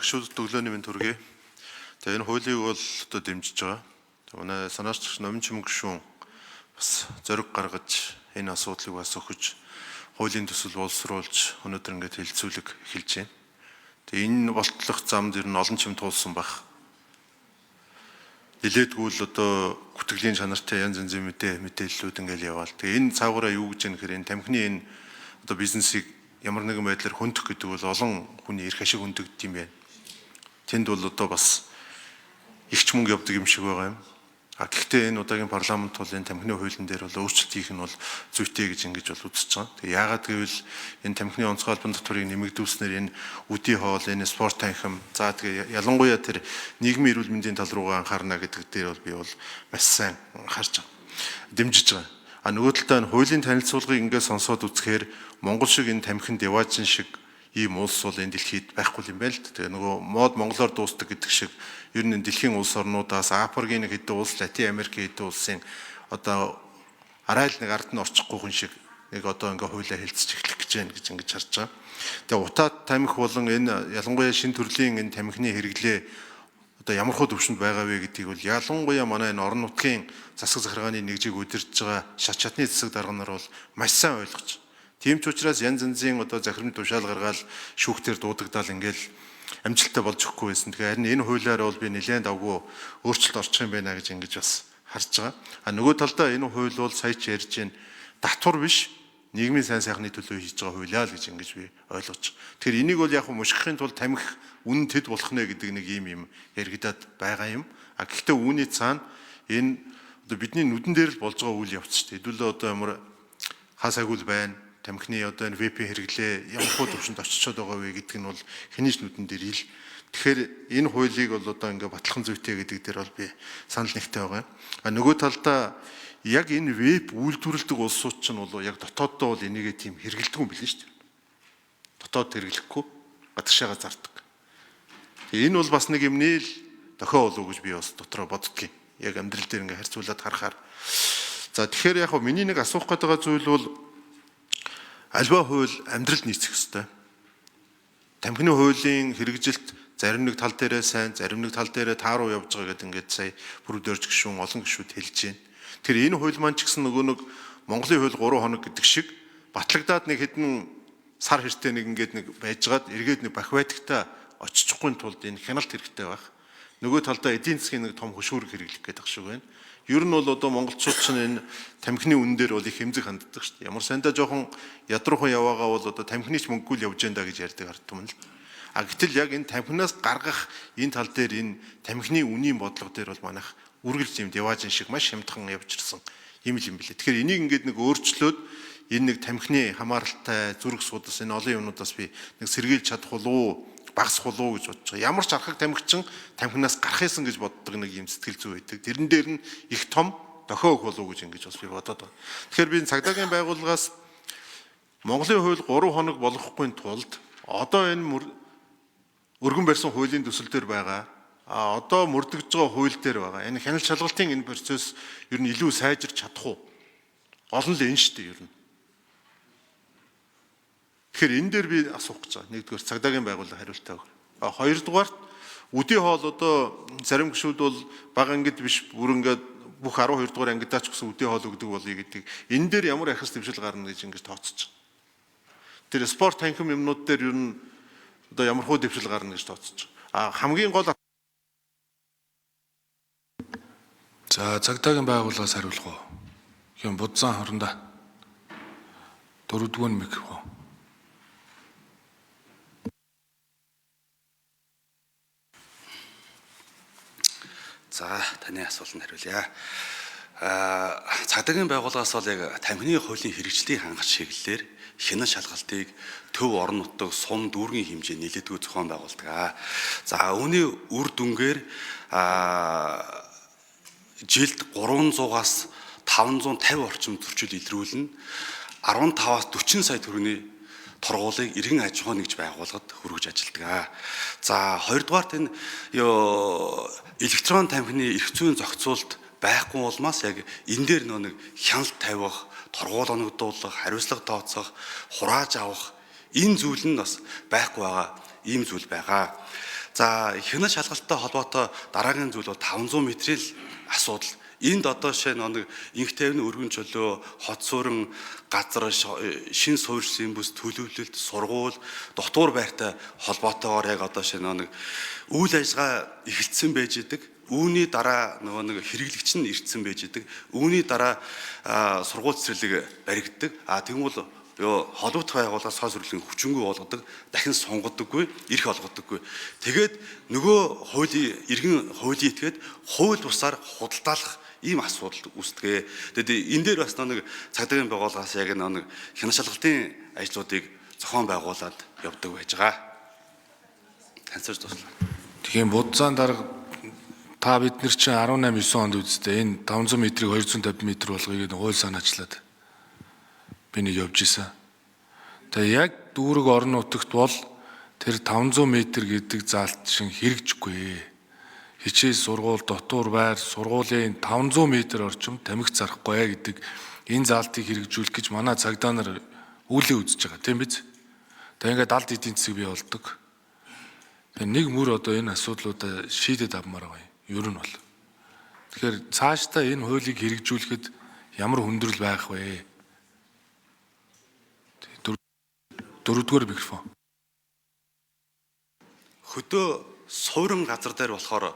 Гишүүдэд өглөөний мэнд хүргэе. Тэгээ энэ хуулийг бол одоо дэмжиж байгаа. Тэгээ манай санаачлагч Номин Чимэг гишүүн бас зориг гаргаж энэ асуудлыг бас өгөж хуулийн төсөл боловсруулж өнөөдөр ингээд хэлэлцүүлэг эхэлж байна. Тэгээ энэ болтлох замд ер нь олон чим туулсан байх. Нилээдгүй л одоо гүтгэлийн чанартай янз янзын мэдээллүүд ингээл яваал. Тэгээ энэ цаагаараа юу гэж юм гэхээр энэ тамхины энэ одоо бизнесийг ямар нэгэн байдлаар хөндөх гэдэг бол олон хүний эрх ашиг хөндөгдөв юм байна. Тэнд бол одоо бас их ч мөнгө явдаг юм шиг байгаа юм. А гэхдээ энэ удаагийн парламент бол энэ тамхины хуулийн дээр бол өөрчлөлт хийх нь бол зүйтэй гэж ингэж бол үзэж байгаа. Тэгээ яагаад гэвэл энэ тамхины онцгой албан татварыг нэмэгдүүлснээр энэ үдий хоол, энэ спорт танхим, за тэгээ ялангуяа тэр нийгмийн эрүүл мэндийн тал руугаа анхаарна гэдэг дээр бол би бол маш сайн анхаарч байгаа. Дэмжиж байгаа. А нөгөө талдаа энэ хуулийн танилцуулгыг ингээд сонсоод үзэхээр Монгол шиг энэ тамхинд яваажин шиг ийм улс бол энэ дэлхийд байхгүй юм байна л да. Тэгээ нөгөө мод монголоор дуустдаг гэдэг шиг ер нь дэлхийн улс орнуудаас Африкийн нэг хэдэн улс, Латин Америкийн хэдэн улсын одоо арай л нэг ард нь орчихгүй хүн шиг нэг одоо ингээ хуулиа хэлцэж эхлэх гэж байна гэж ингэж харж байгаа. Тэгээ утаад тамхи болон энэ ялангуяа шин төрлийн энэ тамхины хэрэглээ одоо ямар хуу төвшөнд байгаа вэ гэдгийг бол ялангуяа манай энэ орон нутгийн засаг захиргааны нэгжийг удирдах байгаа шат шатны засаг дарга нар бол маш сайн ойлгож. Тийм ч учраас янз янзын одоо захирамж тушаал гаргаал шүүхтэр дуудагдаал ингээл амжилттай болж өгөхгүй байсан. Тэгэхээр харин энэ хуулиар бол би нэлээд давгүй өөрчлөлт орчих юм байна гэж ингэж бас харж байгаа. А нөгөө талдаа энэ хууль бол сая ч ярьж байна. Татвар биш, нийгмийн сайн сайхны төлөө хийж байгаа хуулиа л гэж ингэж би ойлгож. Тэгэхээр энийг бол яг мушгихын тулд тамхи үнэн тэд болох нэ гэдэг нэг юм яригадад байгаа юм. А гэхдээ үүний цаана энэ одоо бидний нүдэн дээр л болж байгаа үйл явц шүү дээ. Хэдүүлээ одоо ямар хасаагүй байна. Тамхины одоо энэ VP хэрэглээ ямар хуу төвшөнд очичоод байгаа вэ гэдг нь бол хэний ч нүдэн дээр ил. Тэгэхээр энэ хуулийг бол одоо ингээ батлах зүйтэй гэдэг дээр бол би санал нэгтэй байгаа юм. А нөгөө талдаа яг энэ веб үйлдвэрлэдэг улсууд чинь бол яг дотооддоо бол энийгээ тийм хэрэглэдэг юм билээ шүү дээ. Дотоод хэрэглэхгүй гадагшаага зардаг. Тэгээ энэ бол бас нэг юм нийл дохио болов гэж би бас дотроо боддгийн. Яг амьдрал дээр ингээ харьцуулаад харахаар. За тэгэхээр яг миний нэг асуух гээд байгаа зүйл бол альва хууль амьдралд нийцэх ёстой. Тамхины хуулийн хэрэгжилт зарим нэг тал дээрээ сайн, зарим нэг тал дээрээ тааруу явж байгаа гэдэг ингээд сая бүрдөрж гишүүн олон гишүүд хэлж байна. Тэр энэ хууль маань ч гэсэн нөгөө нэг Монголын хууль 3 хоног гэдэг шиг батлагдаад нэг хэдэн сар хэртэ нэг ингээд нэг байжгаад эргээд нэг бах байдагта очичихгүй тулд энэ хяналт хэрэгтэй байх. Нөгөө талдаа эдийн засгийн нэг том хөшүүрэг хэрэглэх гэдэг шиг байна. Ер нь бол одоо монголчууд чинь энэ тамхины үнэн дээр бол их хэмзэг ханддаг шүү дээ. Ямар сандаа жоохон ядруухан яваагаа бол одоо тамхины ч мөнгөгүй л явж энэ да гэж ярьдаг ард түмэн л. А гэтэл яг энэ тамхинаас гаргах энэ тал дээр энэ тамхины үнийн бодлого дээр бол манайх үргэлж юм деважин шиг маш хямдхан явж ирсэн юм л юм билээ. Тэгэхээр энийг ингээд нэг өөрчлөөд энэ нэг тамхины хамааралтай зүрх судас энэ олон юмнуудаас би нэг сэргийлж чадах болов уу, багасах болов уу гэж бодож байгаа. Ямар ч архаг тамхичин тамхинаас гарах юмсан гэж боддог нэг юм сэтгэл зүй байдаг. Тэрэн дээр нь их том дохио өгөх болов уу гэж ингэж бас би бодоод байна. Тэгэхээр би цагдаагийн байгууллагаас Монголын хууль 3 хоног болохгүй тулд одоо энэ өргөн барьсан хуулийн төсөл дээр байгаа. А одоо мөрдөгж байгаа хууль дээр байгаа. Энэ хяналт шалгалтын энэ процесс ер нь илүү сайжирч чадах уу? Гол нь л энэ шүү дээ ер нь. Тэгэхээр энэ дээр би асуух гэж байгаа. Нэгдүгээр цагдаагийн байгууллага хариултаа өгөх. А хоёрдугаарт үдий хоол одоо зарим гишүүд бол бага ангид биш бүр ингээд бүх 12 дугаар ангидаа ч гэсэн үдий хоол өгдөг болъё гэдэг. Энэ дээр ямар ахис дэвшил гарна гэж ингэж тооцож байгаа. Тэр спорт танхим юмнууд дээр ер нь одоо ямар хуу дэвшил гарна гэж тооцож байгаа. А хамгийн гол За цагдаагийн байгууллагаас хариулах уу? Юм будзан хорондоо. Дөрөвдүгээр микрофон. За таны асуултанд хариулъя. Цагдаагийн байгууллагаас бол яг тамхины хуулийн хэрэгжлийг хангах чиглэлээр хянан шалгалтыг төв орон нутаг сум дүүргийн хэмжээ нэлээдгүй зохион байгуулдаг. За үүний үр дүнгээр жилд 300-аас 550 орчим зөрчил илрүүлнэ. 15-аас 40 сая төгрөгийн торгуулийг иргэн аж ахуйн нэгж байгууллагад хүргэж ажилладаг. За хоёрдугаарт энэ электрон тамхины эрх зүйн зохицуулалт байхгүй улмаас яг энэ дээр нөө нэг хяналт тавих, торгуул оногдуулах, хариуцлага тооцох, хурааж авах энэ зүйл нь бас байхгүй байгаа ийм зүйл байгаа. За хянал шалгалттай холбоотой дараагийн зүйл бол 500 метрийн асуудал. Энд одоо шээ нэг инх тайвны өргөн чөлөө, хот суурин газар, шин суурьшлийн бүс, төлөвлөлт, сургууль, дотуур байртай холбоотойгоор яг одоо шээ нэг үйл ажиллагаа эхэлсэн байж идэг. Үүний дараа нөгөө нэг хэрэглэгч нь ирсэн байж идэг. Үүний дараа сургууль цэцэрлэг баригддаг. А тэгвэл холбогдох байгууллага соо сүрлийн хүчингүй болгодог, дахин сунгадаггүй, эрх олгодоггүй. Тэгээд нөгөө хуулийн иргэн хуулийн этгээд хууль бусаар худалдаалах ийм асуудал үүсдэг. Тэгээд энэ дээр бас нэг цагдаагийн байгууллагаас яг нэг хянах шалгалтын ажлуудыг зохион байгуулад явдаг байж байгаа. Танилцуулж дуслаа. Тэгэхээр Будзаан дарга та бид нар чинь 18 9 онд үсттэй энэ 500 метрийг 250 метр болгоё гэдэг хууль санаачлаад би нэг явж исэн. Тэгээ яг дүүрэг орон нутагт бол тэр 500 метр гэдэг заалт шин хэрэгжихгүй. Хичээл сургууль, дотуур байр, сургуулийн 500 метр орчим тамхи зарахгүй гэдэг энэ заалтыг хэрэгжүүлэх гэж манай цагдаа нар үүлээ үзэж байгаа, тийм биз? Тэгээ ингээд далд эдийн засаг бий болдог. Тэгээ нэг мөр одоо энэ асуудлуудаа шийдэд авмаар байгаа юм. Ер нь бол. Тэгэхээр цаашдаа энэ хуулийг хэрэгжүүлэхэд ямар хүндрэл байх вэ? Дөрөвдүгээр микрофон. Хөдөө суурин газар дээр болохоор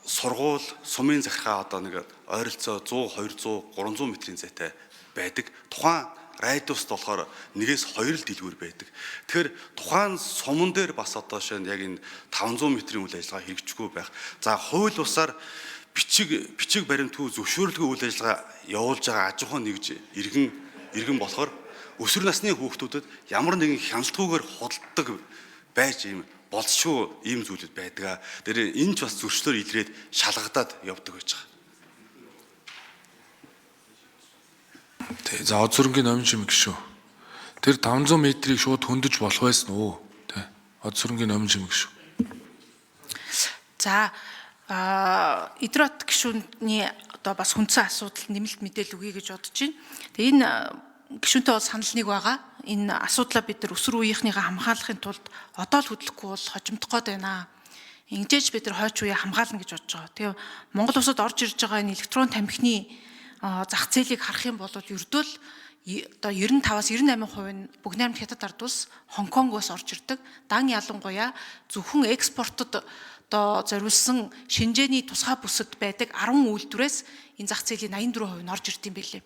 сургууль, сумын захиргаа одоо нэг ойролцоо 100, 200, 300 метрийн зайтай байдаг. Тухайн радиуст болохоор 1-ээс 2 л дэлгүүр байдаг. Тэгэхээр тухайн суман дээр бас одоо шинэ яг энэ 500 метрийн үйл ажиллагаа хэрэгжихгүй байх. За хууль бусаар бичиг баримтгүй зөвшөөрлгүй үйл ажиллагаа явуулж байгаа аж ахуй нэгж иргэн болохоор өсвөр насны хүүхдүүдэд ямар нэгэн хяналтгүйгээр худалдаг байж ийм болцшгүй ийм зүйлүүд байдаг. Тэр энэ ч бас зөрчлөөр илрээд шалгагдаад явдаг байж байгаа. Тэ, за Одсүрэнгийн номын чимэг шүү. Тэр 500 метрийг шууд хөндөж болох байсан уу? Тэ. Одсүрэнгийн номын чимэг шүү. За Идрот гишүүний одоо бас хүндсэн асуудал нэмэлт мэдээлэл өгье гэж бодож байна. Тэгээ энэ гишүүнтэй бол санал нэг байгаа. Энэ асуудлаа бид нар өсвөр үеийнхнийгээ хамгаалахын тулд одоо л хөдлөхгүй бол хожимдох гээд байна. Ингэжээж бид нар хойч үеэ хамгаална гэж бодож байгаа. Тэгээ Монгол улсад орж ирж байгаа энэ электрон тамхины зах зээлийг харах юм бол ердөө л одоо 95-аас 98% нь бүгд найрамд Хятад ард улс, Хонконгоос орж ирдэг. Дан ялангуяа зөвхөн экспортод одоо зориулсан шинжээний тусгай бүсэд байдаг 10 үйлдвэрээс энэ зах зээлийн 84% нь орж ирд юм билээ.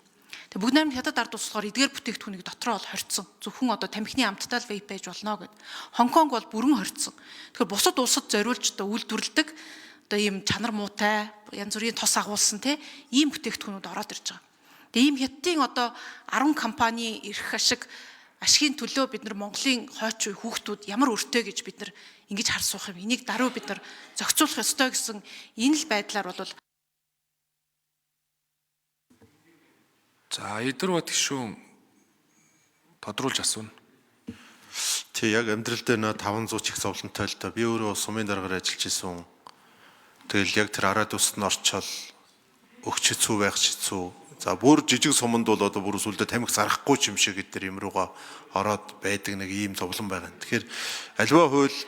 Тэгээ бүгд найрамд Хятад ард улс болохоор эдгээр бүтээгдэхүүнийг дотроо бол хорцсон. Зөвхөн одоо тамхины амттай л вейп байж болно гэд. Хонконг бол бүрэн хорцсон. Тэгэхээр бусад улсад зориулж одоо үйлдвэрлэдэг одоо ийм чанар муутай, янз бүрийн тос агуулсан те ийм бүтээгдэхүүнүүд ороод ирж байгаа. Тэгээ ийм Хятадын одоо 10 компани эрх ашиг ашигын төлөө бид нар Монголын хойч үе хүүхдүүд ямар өртөө гэж бид нар ингэж харсуух юм. Энийг даруй бид нар зохицуулах ёстой гэсэн энэ л байдлаар бол За Идэрбат гишүүн тодруулж асууна. Тий, яг амьдрал дээр нөө 500 ч их зовлонтой л доо. Би өөрөө сумын даргаар ажиллаж исэн. Тэгэл яг тэр араад ус нь орчоол өгч хэцүү байх ч хэцүү. За бүр жижиг суманд бол одоо бүр сүлдө тамхи зарахгүй ч юм шиг гэдэг юм руугаа ороод байдаг нэг ийм зовлон байгаа. Тэгэхээр альва хууль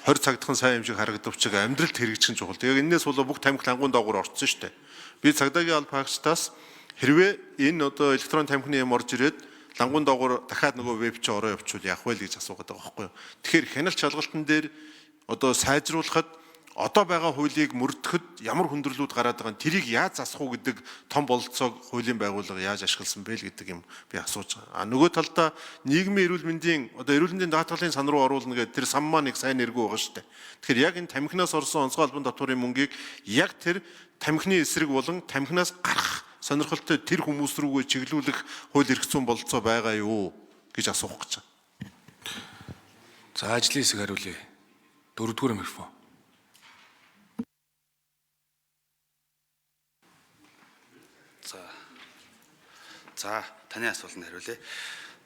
20 цагдхан сайн юм шиг харагдавч амьдралд хэрэгжих нь чухал. Тэгээ энээс болоо бүх тамхи лангуун доогуур орцсон шүү дээ. Би цагдаагийн алба хаагчдаас хэрвээ энэ одоо электрон тамхины юм орж ирээд лангуун доогуур дахиад нөгөө веб чи ороо явуучвал яах вэ л гэж асуугаад байгаа байхгүй юу. Тэгэхээр хяналт шалгалтын дээр одоо сайжруулахад одоо байгаа хуулийг мөрдөхөд ямар хүндрэлүүд гараад байгаа нь тэрийг яаж засах уу гэдэг том бололцоог хуулийн байгууллага яаж ашигласан бэ л гэдэг юм би асууж байгаа. А нөгөө талдаа нийгмийн эрүүл мэндийн одоо эрүүл мэндийн даатгалын сан руу оруулна гэдэг тэр сан маань их сайн эргүү байгаа шүү дээ. Тэгэхээр яг энэ тамхинаас орсон онцгой албан татварын мөнгийг яг тэр тамхины эсрэг болон тамхинаас гарах сонирхолтой тэр хүмүүс рүүгээ чиглүүлэх хууль эрх зүйн бололцоо байгаа юу гэж асуух гэж байгаа. За ажлын хэсэг хариулъя. Дөрөвдүгээр микрофон. За таны асуултанд хариулъя.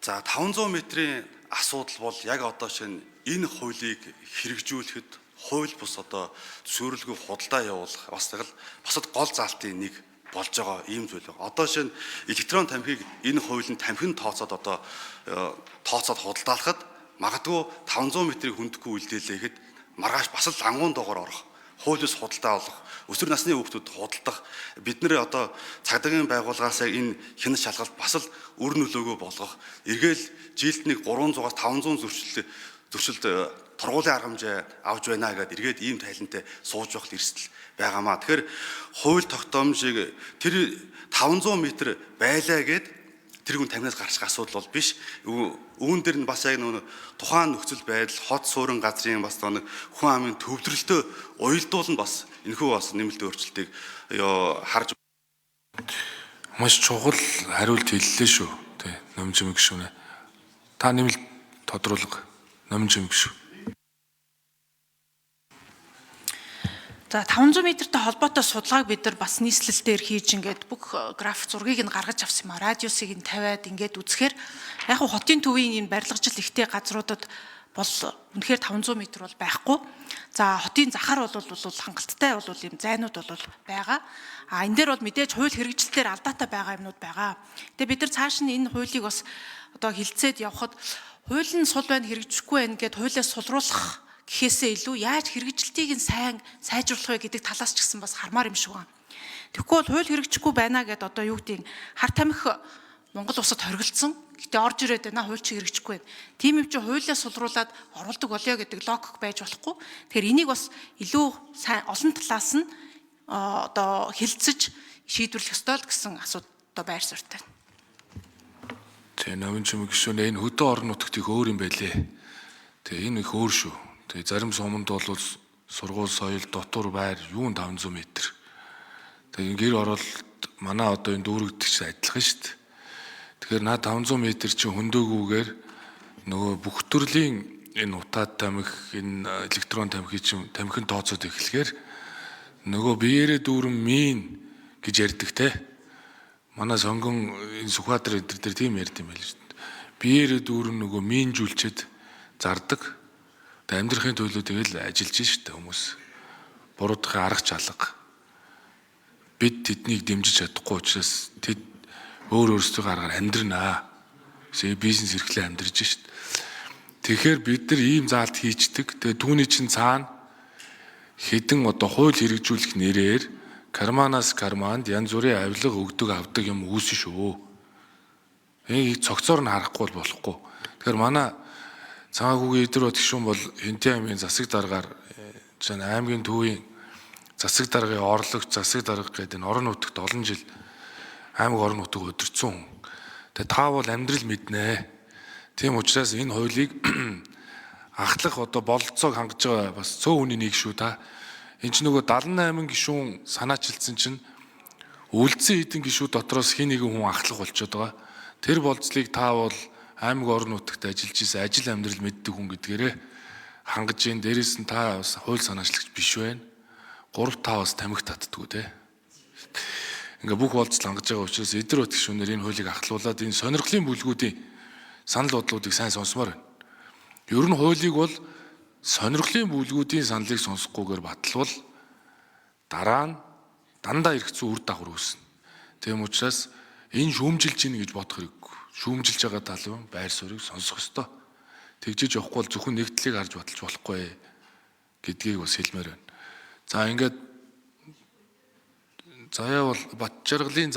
За 500 метрийн асуудал бол яг одоо шинэ энэ хуулийг хэрэгжүүлэхэд хууль бус одоо зөвшөөрлгүй худалдаа явуулах бас нэг л бусад гол заалтын нэг болж байгаа ийм зүйл байна. Одоо шинэ электрон тамхиг энэ хууль нь тамхин тооцоод одоо тооцоод худалдаалахад магадгүй 500 метрийг хүндэхгүй үлдээлээхэд Маргааш бас л ангуун доогоор орох, хууль бус худалдаа олох, өсвөр насны хүүхдүүд худалдах, бид нэр одоо цагдаагийн байгууллагаас энэ хянас шалгалт бас л үр нөлөөгөө болгох, эргээл жилд нэг 300-аас 500 зөрчилд торгуулийн арга хэмжээ авч байна гэдээ эргээд ийм тайлантай сууж явах эрсдэл байгаамаа. Тэгэхээр хууль тогтоомжийг тэр 500 м байлаа гэд тэр хүн тамхинаас гарчих асуудал бол биш. Үүн дээр нь бас яг нөгөө тухайн нөхцөл байдал, хот суурин газрын бас нэг хүн амын төвлөрөлтөө уялдуулна бас энэхүү бас нэмэлт өөрчлөлтийг харж маш чухал хариулт хэллээ шүү. Тэ номин чимэг гишүүнэ. Та нэмэлт тодруулга номин чимэг гишүүн. За 500 м-тэй холбоотой судалгааг бид нар бас нийслэл дээр хийж ингээд бүх граф зургийг нь гаргаж авсан юм а. Радиусыг нь тавиад ингээд үзэхээр яг хуу хотын төвийн энэ барилгажил ихтэй газруудад бол үнэхээр 500 м бол байхгүй. За хотын захаар бол хангалттай бол ийм зайнууд бол байгаа. А энэ дээр бол мэдээж хууль хэрэгжилтээр алдаатай байгаа юмнууд байгаа. Тэгээ бид нар цааш нь энэ хуулийг бас одоо хилцээд явхад хууль нь сул байна хэрэгжихгүй байна гэд хуулиас сулруулах гэхээсээ илүү яаж хэрэгжилтийг нь сайн сайжруулах вэ гэдэг талаас ч гэсэн бас хармаар юм шиг байна. Тэгэхгүй бол хууль хэрэгжихгүй байна гэд одоо юу гэдгийг хар тамхи Монгол улсад хоригдсон. Гэтэ орж ирээд байна хууль чи хэрэгжихгүй байна. Тийм юм чи хуулиас сулруулад оруулдаг болёо гэдэг логик байж болохгүй. Тэгэхээр энийг бас илүү сайн олон талаас нь одоо хилцэж шийдвэрлэх ёстой л гэсэн асуудал байр суурьтай. Тэ номин чимэг гишүүн энэ хөдөө орон нутагт их өөр юм байлээ. Тэ энэ их өөр шүү. Тэ зарим суманд бол сургууль соёл дотор байр юун 500 м. Тэ энэ гэр оролт манай одоо энэ дүүрэгдэх чинь адилхан шүү дээ. Тэгэхээр наа 500 м чинь хөндөөгүйгээр нөгөө бүх төрлийн энэ утаад тамхи, энэ электрон тамхи чинь тамхин тооцоод эхлэхээр нөгөө биеэрээ дүүрэн мин гэж ярьдаг те. Манай сонгон энэ Сүхбаатар энэ төр тийм ярьд юм байл шүү дээ. Биеэрээ дүүрэн нөгөө минжүүлчихэд зардаг. Тэгээ амьдрахын төлөө тэгэл ажиллаж шүү дээ хүмүүс. Буруудахын арга чалга. Бид тэднийг дэмжиж чадахгүй учраас тэд өөр өөрсдийнхөө аргаар амьдрнаа. Эсвэл бизнес эрхлээ амьдарч шүү дээ. Тэгэхээр бид нар ийм заалт хийчдэг. Тэгээ түүний чинь цаана хэдэн одоо хууль хэрэгжүүлэх нэрээр карманаас карманд янз бүрийн авилга өгдөг авдаг юм үүсэн шүү. Энийг цогцоор нь харахгүй бол болохгүй. Тэгэхээр манай Цагаагүй эдэр бод гишүүн бол Хэнтийн аймгийн засаг даргаар жишээ нь аймгийн төвийн засаг даргын орлогч засаг дарга гэдэг энэ орон нутагт олон жил аймаг орон нутаг удирдсан хүн. Тэгээ та бол амьдрал мэднэ. Тийм учраас энэ хуулийг ахлах одоо бололцоог хангаж байгаа бас цөөн хүний нэг шүү та. Энд чинь нөгөө 78 гишүүн санаачилсан чинь үлдсэн хэдэн гишүү дотроос хин нэгэн хүн ахлах болчиход байгаа. Тэр болцлыг та бол аймаг орон нутагт ажиллаж исэн ажил амьдрал мэддэг хүн гэдгээрээ хангаж ийн. Дээрээс нь та бас хууль санаачлагч биш байна. 3 та бас тамхи татдаггүй те. Ингээ бүх болцол хангаж байгаа учраас эдгээр бот гишүүнээр энэ хуулийг ахлуулад энэ сонирхлын бүлгүүдийн санал бодлуудыг сайн сонсомоор байна. Ер нь хуулийг бол сонирхлын бүлгүүдийн саналыг сонсохгүйгээр баталвал дараа нь дандаа эрх зүйн үр дагавар үүснэ. Тийм учраас энэ шүүмжилж гин гэж бодох хэрэггүй. Шүүмжилж байгаа тал байр суурийг сонсох ёстой. Тэгжиж явахгүй бол зөвхөн нэг талыг харж баталж болохгүй гэдгийг бас хэлмээр байна. За ингээд заяа бол Батжаргалын